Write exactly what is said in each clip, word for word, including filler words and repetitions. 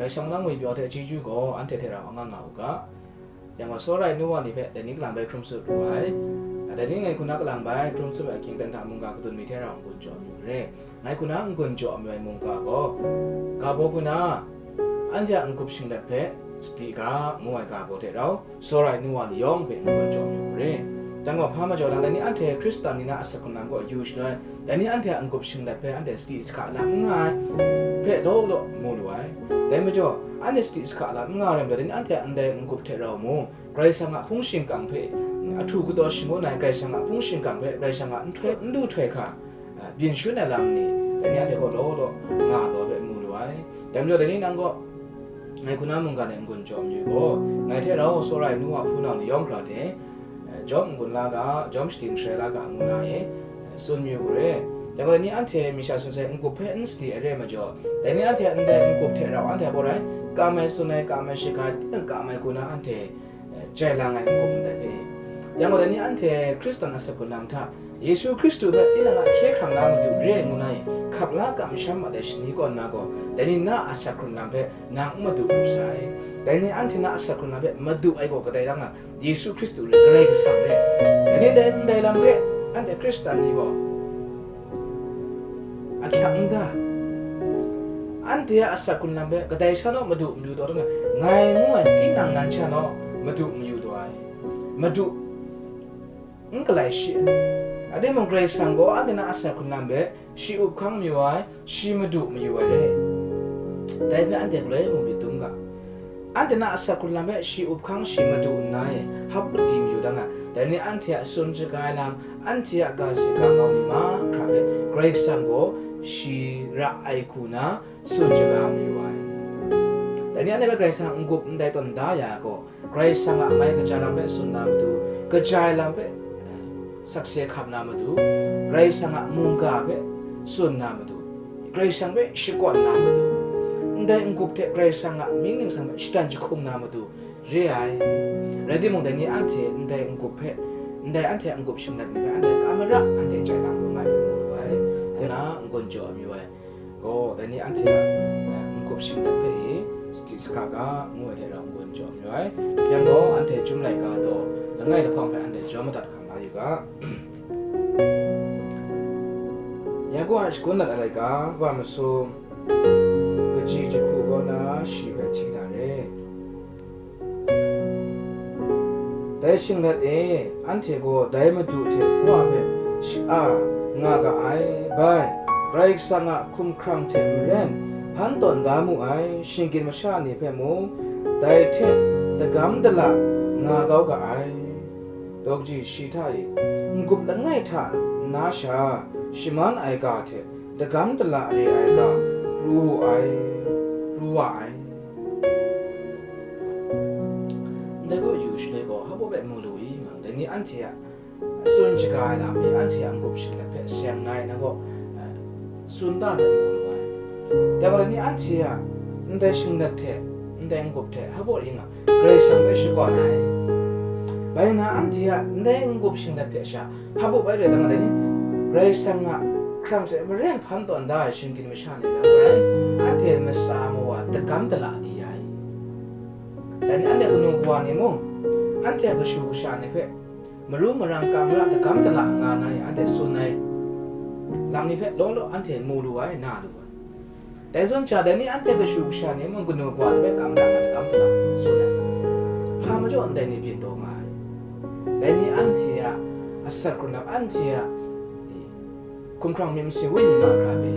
Shang lang ngwi pyaw hte chyeju gaw anhte hte rau anga nga u ga. Yang gaw, tsawra ai nu wa ni hpe dai ni kalang bai hkrum tsup ru ai. Dai ni ngai hku na kalang bai hkrum tsup ai ahkying dan hta mungga kadun mi hte rau n-gun jaw amyu re. Ngai hku na n-gun jaw amyu ai mungga gaw, ga baw hku na, anhte a n-gup shinglet hpe sadi ga, ngu ai ga baw hte rau, tsawra ai nu wa ni yawng hpe n-gun jaw amyu hku re. Dang gaw, hpa majaw lang, dai ni anhte Hkristan ni na asak hkrun lam kaw yu shaloi, dai ni anhte a n-gup shinglet hpe anhte sadi sahka lam n nga ai hpe law law mu lu ai. Dai majaw, anhte sadi sahka lam n nga ai rai majaw, dai ni anhte a ndai n-gup hte rau mung, Karai Kasang a hpung shingkang hpe, ahtu kataw shangun ai Karai Kasang a hpung shingkang hpe, Karai Kasang a nhtoi, n lu htoi hkra, a, byin shun ai lam ni, dai ni anhte gaw law law nga taw hpe mu lu ai. Dai majaw, dai ni nang gaw, ngai hku na mungga ni n-gun jaw amyu gaw, ngai hte rau tsawra ai nu wa hpunau ni yawng hkra hte, e, jawm n-gun la ga, jawm shadim sharai la ga, ngu na e, e, tsun mayu hku re. Dai gaw, dai ni anhte masha tsun sai n-gup hpe n sadi ai re ai majaw, dai ni anhte a ndai n-gup hte rau anhte a baw rai, kam ai tsun ai, kam ai shaga ai, tinang kam ai hku na anhte, e, jai lang ai n-gup ndai hpe. Yang gaw, dai ni anhte Hkristan a asak hkrun lam hta, Yesu Hkristu hpe tinang a hkye hkrang na madu re ai ngu na e, hkap la kamsham mat ai shani kaw nna gaw, dai ni na a asak hkrun lam hpe nang n madu lu sai. Dai ni anhte na a asak hkrun lam hpe madu ai gaw kadai rai nga, Yesu Hkristu re, Karai Kasang re. Dai ni dai ndai lam hpe anhte Hkristan ni gaw ahkyak n da. Anhte a asak hkrun lam hpe kadai sha naw madu mayu taw dan ai, ngai ngu ai tinang nan sha naw madu mayu taw ai. Madu n galai shi ai. A timung, Karai Kasang gaw anhte na asak hkrun lam hpe shi up hkang mayu ai, shi madu mayu ai re. Dai hpe anhte galoi mung myit dum ga. Anhte na asak hkrun lam hpe shi up hkang shi madu nna e, hap di mayu dan ai. Dai ni anhte a tsun shaga ai lam, anhte a ga si ga ngau ni mahkra hpe Karai Kasang gaw shi ra ai hku na tsun shaga mayu ai. Dai ni anhte hpe Karai Kasang n-gup ndai tawn da ya ai gaw, Karai Kasang a mai kaja lam hpe tsun na matu, kaja ai lam hpe sakse hkap na matu, Karai Kasang a mungga hpe tsun na matu, Karai Kasang hpe shakawn na matu, ndai n-gup hte Karai Kasang a mying ningsang hpe shadan jahkung na matu re ai. Rai timung, dai ni anhte ndai n-gup hpe, ndai anhte a n-gup shinglet ni hpe anhte ka mara anhte jai lang lu nga ai hpe mu lu ai, dai na n-gun jaw amyu ai. Gaw, dai ni anhte a, eh, n-gup shinglet hpe i, sadi sahka ga, ngu ai hte rau n-gun jaw mayu ai. Yang gaw, anhte Chyum laika daw langai lahkawng hpe anhte jaw madat hkam la yu ga. Yaku a shagun dat ai laika, kaba masum, kaji jahku kaw na shi hpe hti na re. Dai shinglet e, anhte gaw dai Madu hte Wa hpe sha-a nga ga ai, bai, Karai Kasang a hkumhkrang hte maren hpan tawn da mu ai shinggyim masha ni hpe mung, dai hte dagam dala nga kau ga ai. Dawkaji shi hta e, n-gup langai hta nna sha shaman ai ga hte dagam dala re ai ga pru wu ai, pru wa ai. Ndai gaw yu shaloi gaw, hpa baw bai mu lu i, mang dai ni anhte a tsun shaga ai lam ni, anhte a n-gup shinglet hpe seng nai na gaw, eh, tsun da ai mu lu ai. Dai gaw, dai ni anhte a ndai shinglet hte, ndai n-gup hte, hpa baw ring nga, Karai Kasang hpe shakawn ai. Bai nna, anhte a ndai n-gup shinglet hte sha, hpa baw bai rai lang nga, dai ni, Karai Kasang a hkrang hte maren hpan tawn da ai shinggyim masha ni na gaw rai, anhte matsa mawa dagam dala di ai. Dai ni, anhte kanu kawa ni mung, anhte a kashu kasha ni hpe, maru marang kam ra dagam dala nga na i anhte tsun ai lam ni hpe law law anhte mu lu ai, na lu ai. Dai zawn sha, dai ni anhte kashu kasha ni mung kanu kawa ni hpe kam ra nga dagam dala tsun ai. Hpa majaw ndai ni byin taw nga ai. Dai ni anhte a asak hkrun lam, anhte a hkumhkrang myit masin wenyi mahkra hpe,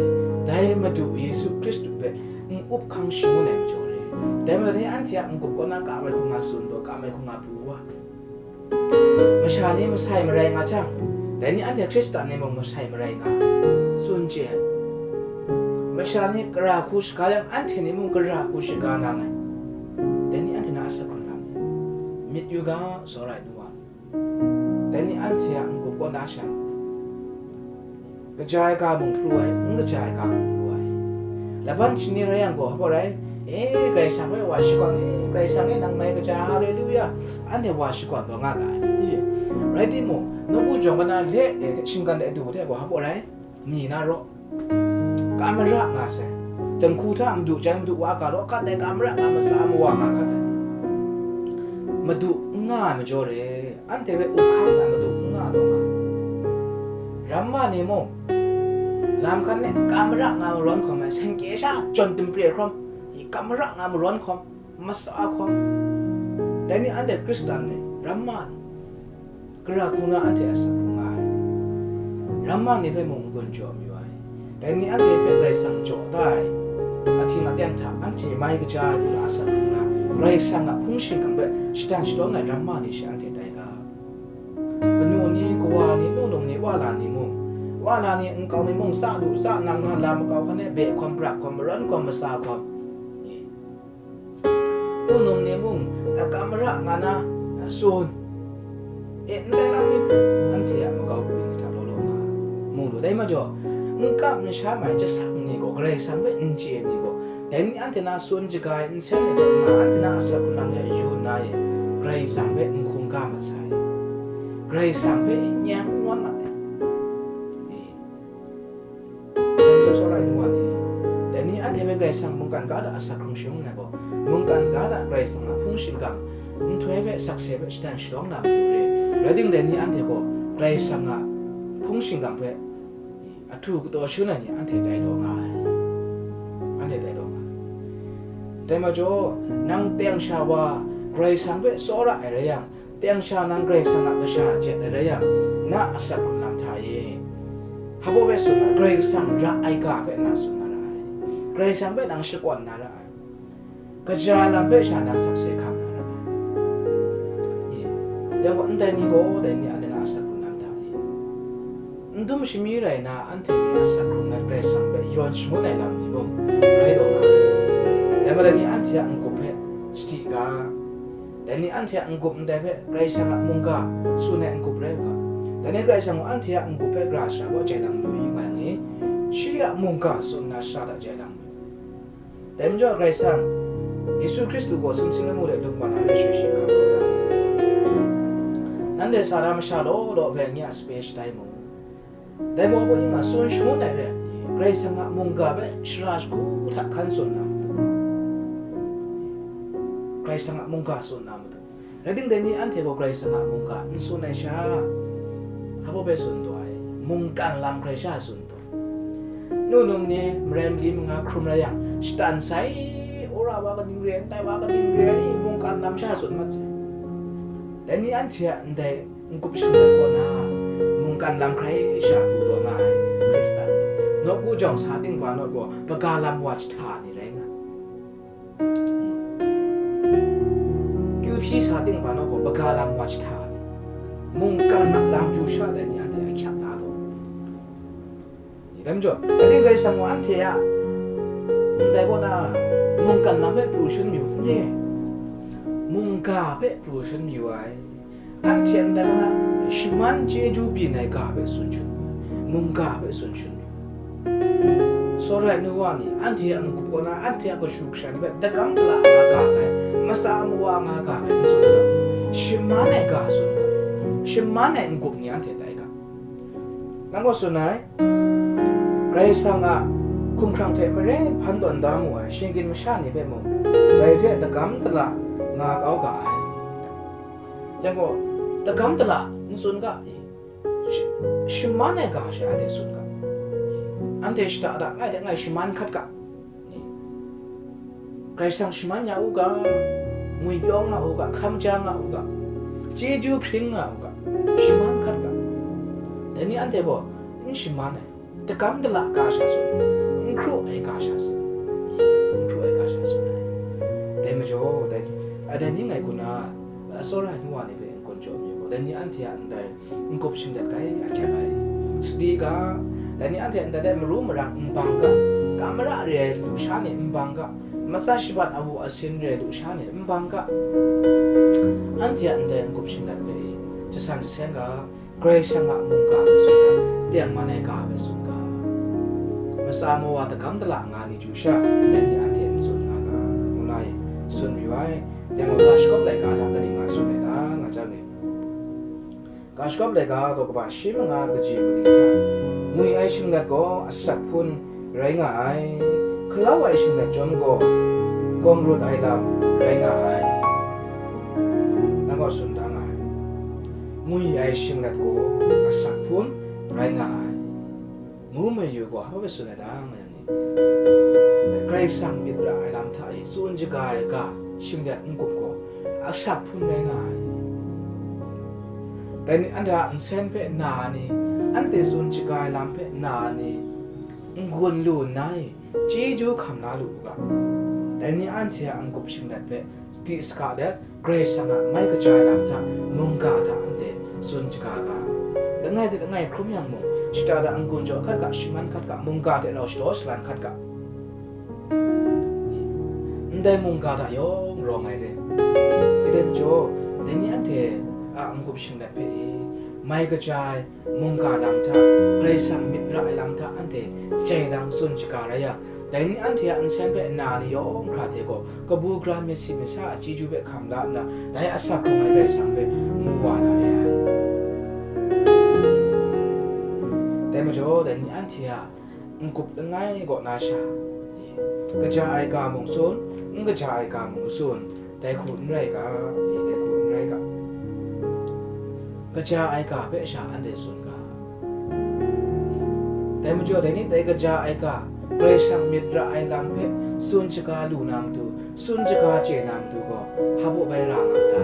dai Madu Yesu Hkristu hpe n-up hkang shangun ai majaw re. Dai majaw dai ni anhte a n-gup kaw na kam ai hku nga tsun taw, kam ai hku nga pru wa. Masha ni masai marai nga jang, dai ni anhte Hkristan ni mung masai marai nga, tsun chye ai. Masha ni gara hku shaga yang, anhte ni mung gara hku shaga na nngai. Dai ni anhte na asak hkrun lam ni, myit yu ga, tsawra ai nu wa. Dai ni anhte a n-gup kaw na sha, kaja ai ga mung pru ai, n kaja ai ga mung pru ai. Laban shani rai yang gaw, hpa rai, e, Karai Kasang hpe wa shakawn, e, Karai Kasang e, nang mai kaja, haleluya, anhte wa shakawn taw nga ga ai. I, rai timung, nawku jawng kana le, e, shinggan de du hte gaw, hpa rai, mi na raw, kam mara nga sai. Dinghku hta madu chyai madu wa ga law, hkat ai kamra nga matsa mawa nga hkat ai. Madu n nga ai majaw re, anhte hpe up hkam na madu n nga taw nga ai. Ramma ni mung, lam hkan e kamra nga marawn hkawm ai, seng kye sha jawn tempre hkawm, kamra nga marawn hkawm, matsa hkawm. Dai ni anhte Hkristan ni, ramma ni, gara hku na anhte asak hkrung nga ai. Ramma ni hpe mung n-gun jaw mayu ai. Dai ni anhte hpe Karai Kasang jaw da ai. Ahkying aten hta anhte mai kaja ai hku na asak hkrung na, Karai Kasang a hpung shingkang hpe shatan shadawn ai ramma ni she anhte tai ga. Kanu ni, kawa ni, nunung ni, wala ni mung, wala ni, nkau ni mung, sa lu, sa nang na, lam makau hkan e, be hkawm, brak hkawm, marawn hkawm, matsa hkawm. Nunung ni mung, kamra nga na, tsun. E, ndai lam ni hpe, anhte a makau kari ni hta law law nga, mu lu. Dai majaw, n kap n sham ai jasang ni gaw, Karai Kasang hpe n chye ai ni gaw, dai ni anhte na tsun shaga ai nsen ni hte nna, anhte na asak hkrung lam hte yu nna e, Karai Kasang hpe n hkungga masai. Karai Kasang hpe n yen n ngawn mat ai. E. Dai majaw, tsawra ai nu wa ni, dai ni anhte hpe Karai Kasang mungkan ga da asak hkrung shangun ai gaw, mungkan ga da Karai Kasang a hpung shingkang nhtoi hpe sakse hpe shatan shadawng na matu re. Rai timung, dai ni anhte gaw Karai Kasang a hpung shingkang hpe ahtu kataw shangun ai ni anhte tai taw nga ai. Anhte tai taw nga ai. Dai majaw, nang teng sha wa Karai Kasang hpe tsawra ai rai yang, teng sha nang Karai Kasang a kasha jet ai rai yang, na asak hkrung lam hta e, hpa baw hpe tsun ai, Karai Kasang ra ai ga hpe na tsun na ra ai. Karai Kasang hpe nang shakawn na ra ai. Kaja lam hpe sha nang sakse hkam na ra ai. Ye. Yang gaw, ndai ni gaw, dai ni anhte na asak hkrung lam hta e. N dum shami rai na, anhte ni asak hkrung nat Karai Kasang hpe yawn shangun ai lam ni mung rai taw nga ai. Dai majaw, dai ni anhte a n-gup hpe sadi ga. Dai ni anhte a n-gup ndai hpe Karai Kasang a mungga tsun ai n-gup rai u ga. Dai ni Karai Kasang gaw anhte a n-gup hpe gara shara gaw jai lang lu yu nga ai ni, shi a mungga tsun na shara hta jai lang lu. Dai majaw Karai Kasang, Yesu Hkristu gaw sumsing lamu de lung wa na re shoi shi hkam rawt ai. Nanhte sa na masha law law hpe nye a sape shatai mu. Dai gaw, hpaw ning a tsun shangun ai re ai ni, Karai Kasang a mungga hpe shara shagu hta hkan tsun na matu, Karai Kasang a mungga tsun na matu. Rai timung, dai ni anhte gaw Karai Kasang a mungga n tsun ai sha, hpa baw hpe tsun taw ai, mungkan lam hkrai sha tsun taw. Nunung ni marai mali manga hkrum rai yang, shatan sai, wora wa kaning re ai, ndai wa kaning re ai, mungkan lam sha tsun mat sai. Dai ni anhte a ndai n-gup shinglet kaw na, mungkan lam hkrai sha pru taw nga ai Hkristan ni, nawku jawng sa ting wa nawku gaw, baga lam wa jahta ni rai nga ai. Kyu hpyi sa ting wa nawku gaw, baga lam wa jahta ni, mungkan lam ju sha dai ni anhte ahkyak la taw. Dai majaw, dai ni Karai Kasang gaw anhte a ndai kaw na mungkan lam hpe pru shangun yu n re. Mungga hpe pru shangun yu ai. Anhte a ndai kaw na shaman chyeju byin ai ga hpe tsun shangun yu ai. Mungga hpe tsun shangun yu ai. Tsawra ai nu wa ni, anhte a n-gup kaw na, anhte a kashu kasha ni hpe dagam dala nga ga ai, matsa mawa nga ga ai n tsun ga, shaman ai ga tsun ga, shaman ai n-gup ni anhte tai ga. Nang gaw tsun ai, Karai Kasang a hkumhkrang hte maren hpan tawn da mu ai shinggyim masha ni hpe mung, dai hte dagam dala nga kau ga ai. Yang gaw, dagam dala n tsun ga, sh-, shaman ai ga she anhte tsun ga. Anhte shada da ngai hte ngai shaman hkat ga. Ni, Karai Kasang shaman ya u ga, ngwipyaw nga u ga, hkam ja nga u ga, chyeju hpring nga u ga, shaman hkat ga. Dai ni anhte gaw n shaman ai, dagam dala ga sha tsun ai, n hkru ai ga sha tsun ai, n hkru ai ga sha tsun ai. Dai majaw, dai, a, dai ni ngai hku na, a, tsawra ai nu wa ni hpe n-gun jaw mi gaw, dai ni anhte a ndai n-gup shinglet ai, ahkyak ai. Sadi ga, dai ni anhte ndai de maru marang n bang ga, kamra re ai lusha ni n bang ga, matsa shabat awu asin re ai lusha ni n bang ga, anhte a ndai n-gup shinglet ai, jasan jaseng ga, Karai Kasang a mungga hpe tsun ga, tengman ai ga hpe tsun ga, matsa mawa dagam dala nga ni chyu sha, dai ni anhte n tsun nga ga, ngu na e, tsun mayu ai. Dai gaw, ga shagawp laika hta kaning nga tsun ai ta, nga jang e. Ga shagawp laika daw kaba shi manga kaji mali hta ngwi ai shinglet gaw asak hpun rai nga ai. Hkalau ai shinglet chyawm gaw, gawng rut ai lam rai nga ai. Nang gaw tsun da nga ai. Ngwi ai shinglet gaw asak hpun rai nga ai. Ngu mayu gaw hpa hpe tsun ai ta, nga yang ni? Ndai Karai Kasang myit ra ai lam hta e tsun shaga ai ga, shinglet n-gup gaw asak hpun rai nga ai. Dai ni anhte a nsen hpe na ni, anhte tsun shaga ai lam hpe na ni, n-gun lu nna e, chyeju hkam la lu u ga. Dai ni anhte a n-gup shinglet hpe sadi sahka let, Karai Kasang a mai kaja ai lam hta, mungga hta anhte tsun shaga ga. Langai hte langai hkrum yang mung, shata da n-gun jaw hkat ga, shaman hkat ga, mungga hte rau shadaw shalan hkat ga. Ndai mungga hta yawng rawng ai re. Rai tim jaw, dai ni anhte a n-gup shinglet hpe e, mai kaja ai mungga lam hta, Karai Kasang myit ra ai lam hta anhte jai lang tsun shaga rai yang, dai ni anhte a nsen hpe na ni yawng hkra hte gaw, kabu gara myit si myit sa a chyeju hpe hkam la nna, dai asak hkrung ai Karai Kasang hpe mu wa na re ai. Dai majaw, dai ni anhte a n-gup langai kaw na sha, kaja ai ga mung tsun, n kaja ai ga mung tsun, dai hku n rai ga, dai hku n rai ga. Kaja ai ga hpe sha anhte tsun ga. Dai majaw, dai ni dai kaja ai ga, Karai Kasang myit ra ai lam hpe tsun shaga lu na matu, tsun shaga chye na matu gaw, hpa baw bai ra nga ta?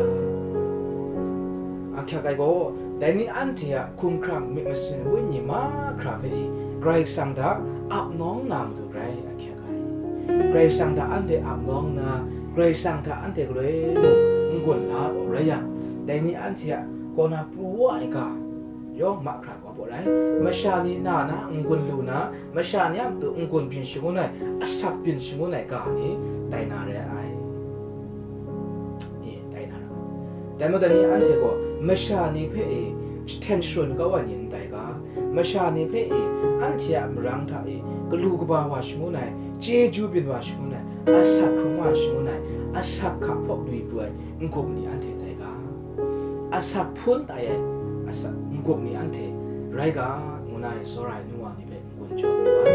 Ahkyak ai gaw, dai ni anhte a hkumhkrang myit masin wenyi mahkra hpe e, Karai Kasang hta ap nawng na matu rai ahkyak ai. Karai Kasang hta anhte ap nawng nna, Karai Kasang hta anhte galoi mung n-gun la gaw rai yang, dai ni anhte a kaw na pru wa ai ga yawng mahkra gaw baw rai. Masha ni na na n-gun lu na, masha ni a matu n-gun byin shangun ai, asak byin shangun ai ga ni tai na re ai. E, tai na ra ai. Dai majaw, dai ni anhte gaw masha ni hpe e jahten sharun kau ai ni n tai ga, masha ni hpe e anhte a marang hta e galu kaba wa shangun ai, chyeju byin wa shangun ai, asak hkrung wa shangun ai, asak hka hpawk lu ai n-gup ni anhte tai ga, asak hpun tai ai asak n-gup ni anhte rai ga, ngu na e tsawra ai nu wa ni hpe n-gun jaw yu ai.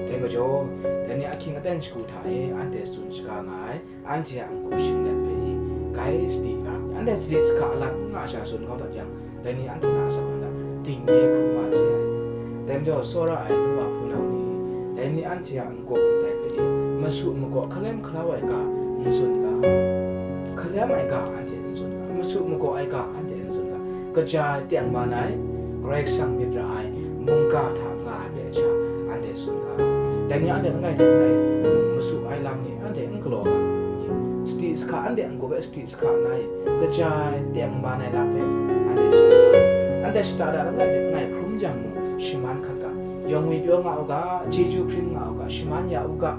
Dai majaw, dai ni ahkying aten shagu hta e anhte tsun shaga nga ai, anhte a n-gup shinglet hpe e, grai sadi ga, anhte sadi sahka lam n nga sha tsun kau dat yang, dai ni anhte na asak lam hta ding ye hkrum wa chye ai. Dai majaw, tsawra ai nu wa hpunau ni, dai ni anhte a n-gup ndai hpe e, masu makaw hkalem hkalau ai ga n tsun ga, hkalem ai ga anhte n tsun ga, masu makaw ai ga anhte n tsun ga, kaja ai tengman ai, Karai Kasang myit ra ai mungga hta nga ai hpe sha anhte tsun ga. Dai ni anhte langai hte langai masu ai lam ni anhte n galaw ga, sadi sahka anhte n-gup e sadi sahka nna e, kaja ai tengman ai lam hpe anhte tsun ga. Anhte shata da langai hte langai hkrum jang mung, shaman hkat ga, yawng ngwi pyaw nga u ga, chyeju hpring nga u ga, shaman ya u ga,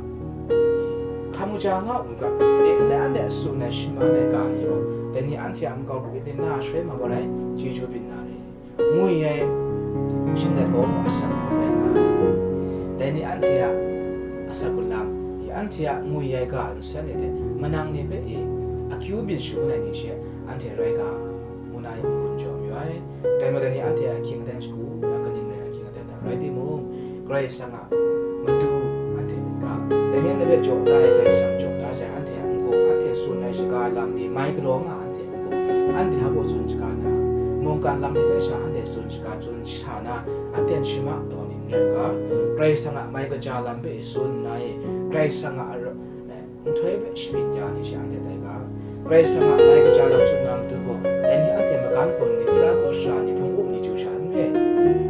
hkam kaja nga u ga, e, ndai anhte a tsun ai shaman ai ga ni gaw, dai ni anhte a makau grup e na shaloi ma gaw rai, chyeju byin na re. Ngwi ai shinglet gaw asak hpun rai nga ai. Dai ni anhte a asak hpun lam, i anhte a ngwi ai ga nsen ni hte manang ni hpe i akyu byin shangun ai ni she anhte rai ga, ngu na yin n-gun jaw mayu ai. Dai majaw, dai ni anhte a ahkying aten shagu, ya kaning rai ahkying aten hta rai timung, Karai Kasang a matu anhte myit ga, dai ni anhte hpe jaw da ai Karai Kasang jaw da sai, anhte a n-gup, anhte tsun ai shaga ai lam ni mai galaw nga, anhte a n-gup, anhte hpa baw tsun shaga na, mungkan lam ni hpe sha anhte tsun shaga, tsun sha na, aten shama taw ni n rai u ga, Karai Kasang a mai kaja lam hpe tsun nna e, Karai Kasang a ara-, eh, nhtoi hpe shabyin ya ni she anhte tai ga. Karai Kasang a mai kaja lam tsun na matu gaw, dai ni anhte magan kun ni, tara kaw sara ni, hpung up ni chyu sha n re.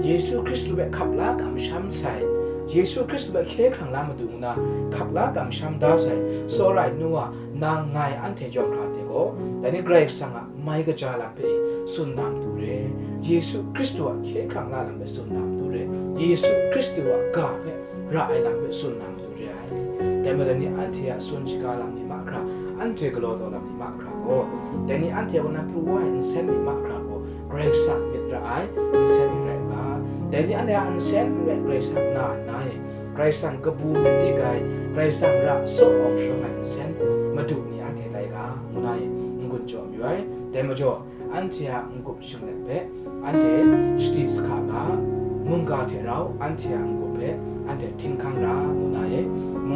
Yesu Hkristu hpe hkap la kamsham sai, Yesu Hkristu hpe hkye hkrang la matu nna hkap la kamsham da sai, tsawra ai nu wa, nang ngai anhte yawng hkra hte gaw, dai ni Karai Kasang a mai kaja lam hpe tsun na matu re, Yesu Hkristu a hkye hkrang la lam hpe tsun na matu re, Yesu Hkristu a ga hpe ra ai lam hpe tsun na matu re ai. Dai majaw, dai ni anhte a tsun shaga lam ni mahkra, anhte galaw taw lam ni mahkra gaw, dai ni anhte a kaw na pru wa ai nsen ni mahkra gaw, Karai Kasang myit ra ai nsen ni rai u ga. Dai ni anhte a nsen n rai, Karai Kasang na nna e, Karai Kasang kabu myit dik ai, Karai Kasang ra saw awng shawng ai nsen madu ni anhte tai ga, ngu na e n-gun jaw mayu ai. Dai majaw, anhte a n-gup shinglet hpe anhte sadi sahka ga, mungga hte rau anhte a n-gup hpe anhte htinghkang ra, ngu na e,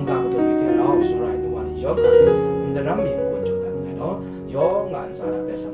Mungga kadaw mi hte rau, tsawra ai nu wa ni yawng na hpe, n daram mi n gawn jaw dat nngai law, yawng a ntsa na hpe sa